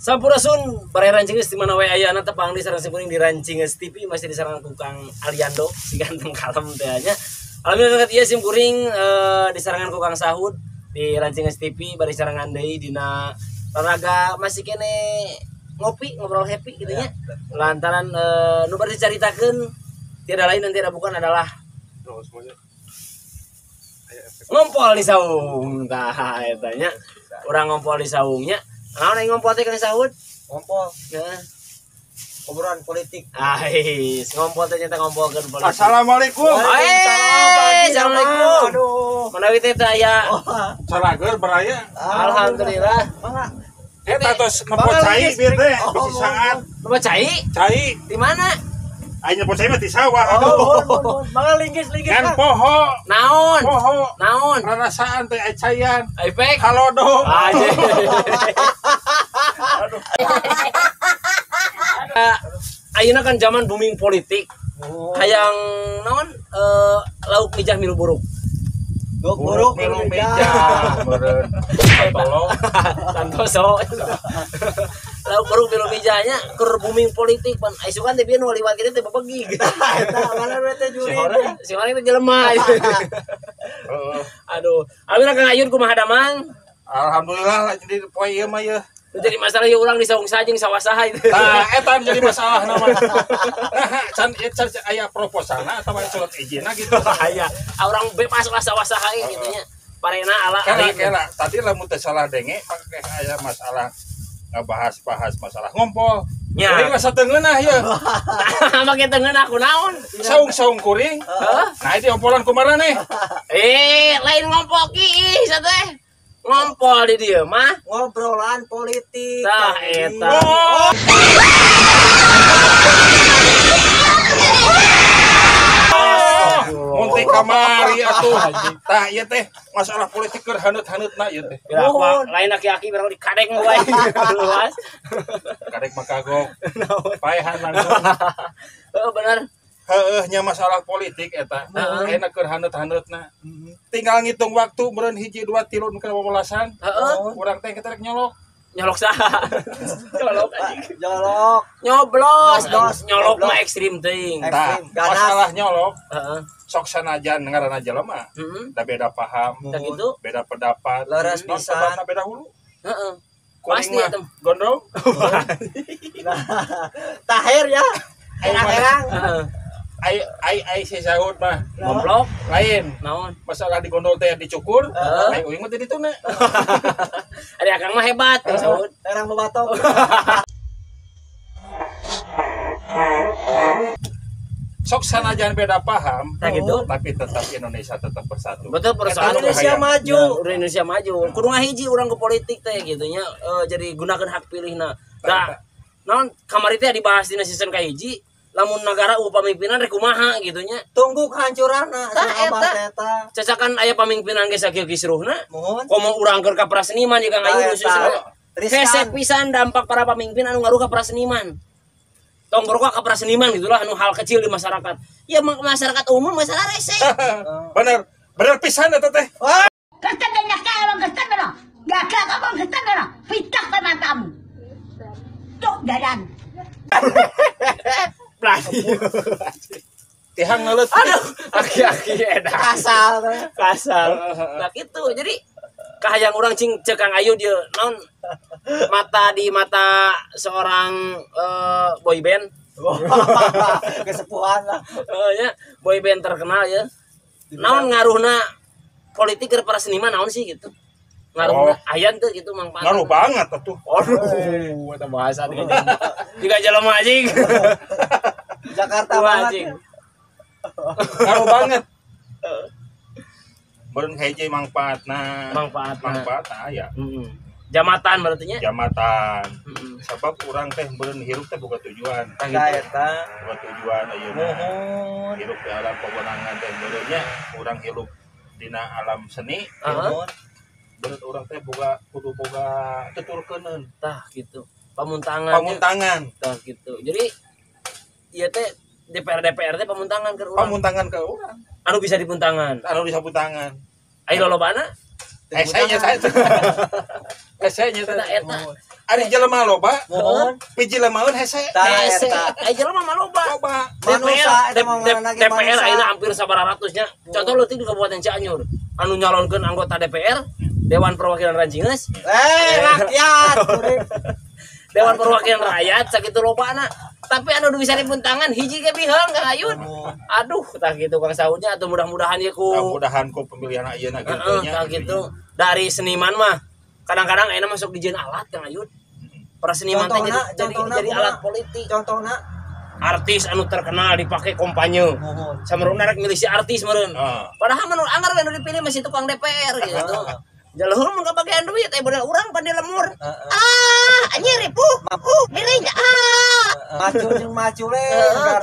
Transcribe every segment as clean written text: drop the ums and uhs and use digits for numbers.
Sampurasun, baraya Rancingeus di mana wae ayana tepang di sareng simkuring di Rancingeus TV masih di sareng ku Kang Aliando si ganteng kalem teh nya. Alhamdulillah ieu simkuring di sarengan ku Kang Sahud di Rancingeus TV bari sarengan deui dina raraga masih kene ngopi ngobrol happy gitu nya. Lantaran nu bari dicaritakeun tiada lain dan tiada bukan adalah ngompol di saung tah eta nya. Urang ngompol di saungnya. Naon aing ngompol teh Kang Sahud? Ngompol. Heeh. Obrolan politik. Ais, ngompol teh nyata ngompolkeun politik. Assalamualaikum. Waalaikumsalam. Assalamualaikum. Aduh. Manawi teh teh aya. Calager baraya. Alhamdulillah. Mangga. Eta tos nempo cai bieu teh bisi saat. Nempo cai? Cai. Di mana? Aing nempo cai mah di sawah. Oh, mangga linggis-linggis. Kan poho. Naon? Poho. Naon? Rarasaan teh cayan. Efek. Halodo. Aduh. Ayeuna kan zaman booming politik. Hayang naon lauk mijah milu buruk. Buruk milu mijah. Meureun. Tolong. Santoso. Lauk buruk milu mijahnya keur booming politik pan isukan teh bieu nu liwat kitu teh bebegi. Eta mana we teh juri. Si horeng teh jelema. Aduh, alhamdulillah Kang Ayun kumaha damang? Alhamdulillah lah jadi poe ieu mah yeuh. Jadi masalah ieu urang di saung sajeng sawah saha itu. Tah eta jadi masalah nama. Nah, can aya proposalna atawa surat izinna gitu. Aya. Urang bebas lah sawah saha gitu nya. Parena ala kela tadi lamun teu salah denge pake aya masalah ngabahas-bahas masalah ngompol. Nya. Kuring rasa teu ngeunah ieu. Nah, make teu ngeunah kunaon? Saung-saung kuring. Heeh. Nah, itu ompolan kumaha nih? Lain ngompol ki teh. Ngompol di dieu mah ngobrolan politik. Tah eta. Mun teh kamari atuh. Tah ieu teh masalah politik keur haneut-haneutna ieu teh. Lain aki-aki barang dikadek mah wae. Luas. Kadek mah kagok. Paehan langsung. Heeh bener. Heeh nya masalah politik eta. Ayeuna keur haneut-haneutna. Tinggal ngitung waktu meureun 1 2 3 nu kana wewelasan. Heeh. Urang teh kita rek nyolok. Nyolok saha? Nyolok anjing. Nyolok. Nyoblos. Nyolok mah ekstrim teuing. Tah, masalah nyolok. Heeh. Sok sanajan ngaranna jelema. Da beda paham, gitu. Beda pendapat, leres pisan, beda hulu. Heeh. Pasti eta gondrong. Tahir ya. Erang-erang. Heeh. Ai si Sahud mah ngomplok lain naon masalah digondol teh dicukur ai uing mah teh dituna. Ari akang mah hebat Kang Sahud erang babatok. Sok sanajan beda paham nah gitu tapi tetap Indonesia tetap bersatu. Betul persatuan Indonesia maju. Ya, Indonesia maju. Kudu ngahiji urang ke politik teh gitu nya jadi gunakeun hak pilihna. Da naon kamari teh dibahas dina season kahiji lamun negara eueuh pamimpinan rek kumaha gitu nya. Tunggu kehancuranna eta. Cacakan aya pamimpinan ge sakieu kisruhna. Komo urang keur ka para seniman jeung Kang Ayu khususna. Hese pisan dampak para pamimpin anu ngaruh ka para seniman. Tong berokok ka para seniman gitulah anu hal kecil di masyarakat. Ya masyarakat umum masalah rese. Bener, bener pisan eta teh. Kristen dan nyaka orang Kristen bener. Gak ngomong Kristen bener. Pitak ke matamu. Tuk dadan. Tihang ngelut. Aduh, aki-aki edan. Kasal. Kasal. Nah gitu. Jadi kahayang urang cing cek Kang Ayu dia naon mata di mata seorang boy band. Kesepuhan lah. Ya, boy band terkenal ya. Naon ngaruhna politik ke para seniman naon sih gitu. Ngaruh aya teu gitu manfaat. Ngaruh banget atuh. Aduh, eta bahasa tiga jelema anjing. Jakarta banget. Ngaruh banget. Meureun hiji manfaatna. Manfaatna aya. Heeh. Jamatan berarti nya? Jamatan. Sebab urang teh meureun hirup teh boga tujuan. Tah eta. Boga tujuan ayeuna. Muhun. Hirup di alam pewenangan teh meureun nya urang hirup dina alam seni. Heeh. Meureun urang teh boga kudu boga tuturkeuneun. Tah gitu. Pamuntangan. Pamuntangan. Tah gitu. Jadi ieu teh DPR teh pamuntangan ke urang. Pamuntangan ke urang. Anu bisa dipuntangan. Anu bisa puntangan. Ayo lolobana? Esenya saya. Esenya eta eta. Ari jelema loba, muhun. Piji lemaeun hese. Hese. Ari jelema mah loba. Loba. Manusa eta mah ngaranna ge DPR ayeuna hampir sabaraha nya. Contoh leutik di Kabupaten Cianjur, anu nyalonkeun anggota DPR, Dewan Perwakilan Rancingeus. Rakyat. Dewan Perwakilan Rakyat sakitu lobana. Tapi anu bisa dipuntangan hiji ge biheung Kang Ayun. Aduh, tah kitu Kang Saudnya atau mudah-mudahan ieu ku mudah-mudahan ku pemilihan ayeuna kitu nya. Tah kitu. Dari seniman mah kadang-kadang ayeuna masuk dijieun alat Kang Ayun. Para seniman teh jadi alat politik. Contohna artis anu terkenal dipake kampanye. Sameruna rek milih si artis meureun. Padahal mun anggar we nu dipilih masih tukang DPR gitu. Jalur mun kabagian duit modal urang pan di lemur. Ah, anjir ripuh. Miring ah. Macu jeung macu le.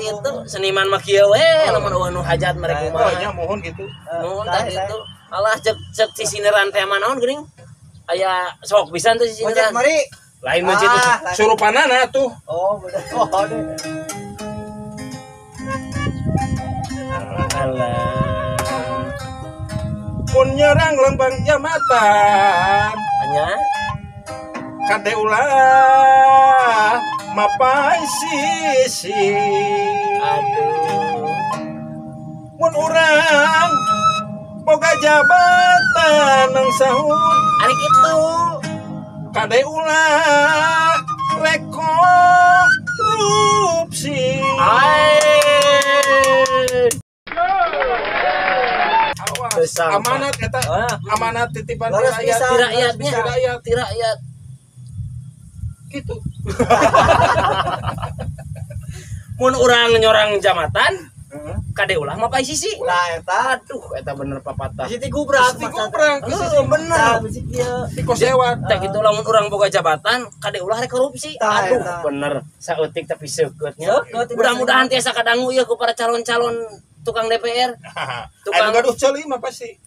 Gitu seniman mah kieu we lamun eueuh nu hajat mereka mah. Oh nya mohon gitu. Mohon tah gitu. Alah cek sisineran teh mah naon geuning? Aya sok pisan teh sisineran. Mari. Lain mencit surupanana tuh. Oh, bener. Oh, Alah. Mun nyerang lembang jamatan nya kade ulah mapai sisi. Aduh. Mun urang boga jabatan nang sahun ari kitu kade ulah rekorupsi. Amanat eta, amanat titipan rakyat, rakyat, rakyat. Gitu. Mun urang nyorang jamatan, kade ulah mapai sisi. Lah eta, aduh eta bener papatah. Sisi gubrak, heuh bener. Di kosewan. Tah kitu lamun urang boga jabatan, kade ulah rek korupsi. Aduh bener, saeutik tapi seukeutnya. Mudah-mudahan tiasa kadangu ieu ku para calon-calon tukang DPR. Tukang gaduh ceuli mah pasti.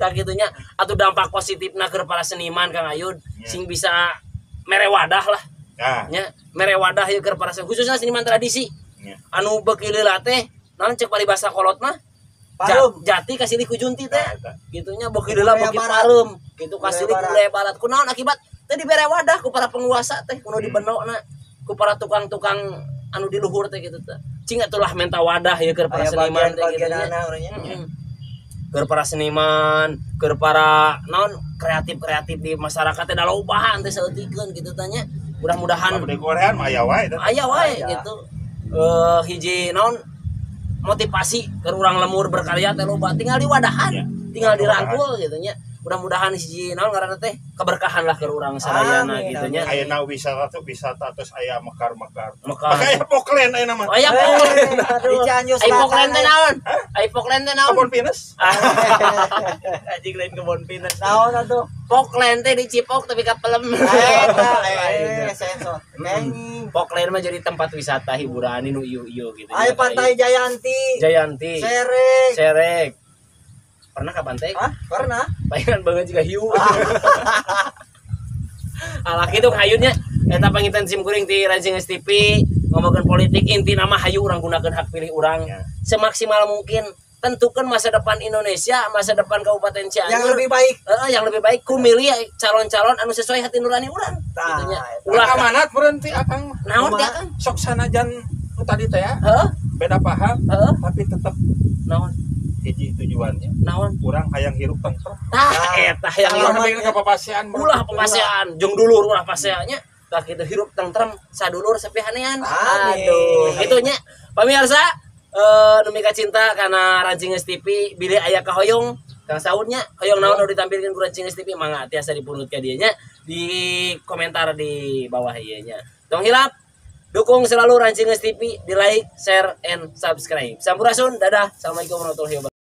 Tah kitunya atuh dampak positifna keur para seniman Kang Ayun sing bisa mere wadah lah. Nya mere wadah ieu keur para khususnya seniman tradisi. Anu beuki leulah teh naon cek paribasa kolot mah jati kasilih ku junti teh. Gitunya beuki leulah beuki pareum gitu kasilih ku budaya barat. Kunaon akibat teh dibere wadah ku para penguasa teh kudu dibenokna ku para tukang-tukang anu di luhur teh gitu teh. Cing atulah menta wadah ya keur para seniman teh gitu nya. Keur para seniman, keur para naon kreatif-kreatif di masyarakat teh da lobahan teh saeutikeun kitu teh nya. Mudah-mudahan di Korean mah aya wae teh. Aya wae gitu. Hiji naon motivasi keur urang lemur berkarya teh loba tinggal diwadahan, tinggal dirangkul gitu nya. Mudah-mudahan hiji naon ngaranna teh keberkahan lah keur urang sadayana gitu nya. Ayeuna wisata tuh wisata terus aya mekar-mekar. Maka aya poklen ayeuna mah. Aya poklen. Di Cianjur Ai poklen teh naon? Ai poklen teh naon? Kebon pinus. Anjing lain kebon pinus. Naon atuh? Poklen teh di Cipok tapi ka pelem. Eta sensor. Poklen mah jadi tempat wisata hiburan nu ieu-ieu gitu. Aya Pantai Jayanti. Jayanti. Serek. Serek. Pernah ke pantai? Hah? Pernah. Bayangan banget juga hiu. Alah kitu hayunnya eta pangitan sim kuring ti Rancingeus TV ngomongkeun politik inti nama hayu urang gunakeun hak pilih urang semaksimal mungkin tentukan masa depan Indonesia, masa depan Kabupaten Cianjur yang lebih baik. Yang lebih baik ku milih calon-calon anu sesuai hati nurani urang. Gitunya. Ulah amanat berhenti akang. Naon teh akang? Sok sanajan nu tadi teh ya. Heeh. Beda paham, tapi tetep naon? Hiji tujuannya. Naon? Urang hayang hirup tentrem. Tah eta hayang hirup ka papasean. Ulah papasean, jeung dulur ulah paseannya. Tah kitu hirup tentrem sadulur sapihanean. Aduh, kitu nya. Pamirsa, nu mika cinta kana Rancingeus TV bilih aya kahoyong Kang Saudnya hoyong naon nu ditampilkeun ku Rancingeus TV mangga tiasa dipunut ka dieu nya di komentar di bawah ieu nya. Tong hilap dukung selalu Rancingeus TV di like, share, and subscribe. Sampurasun, dadah. Assalamualaikum warahmatullahi wabarakatuh.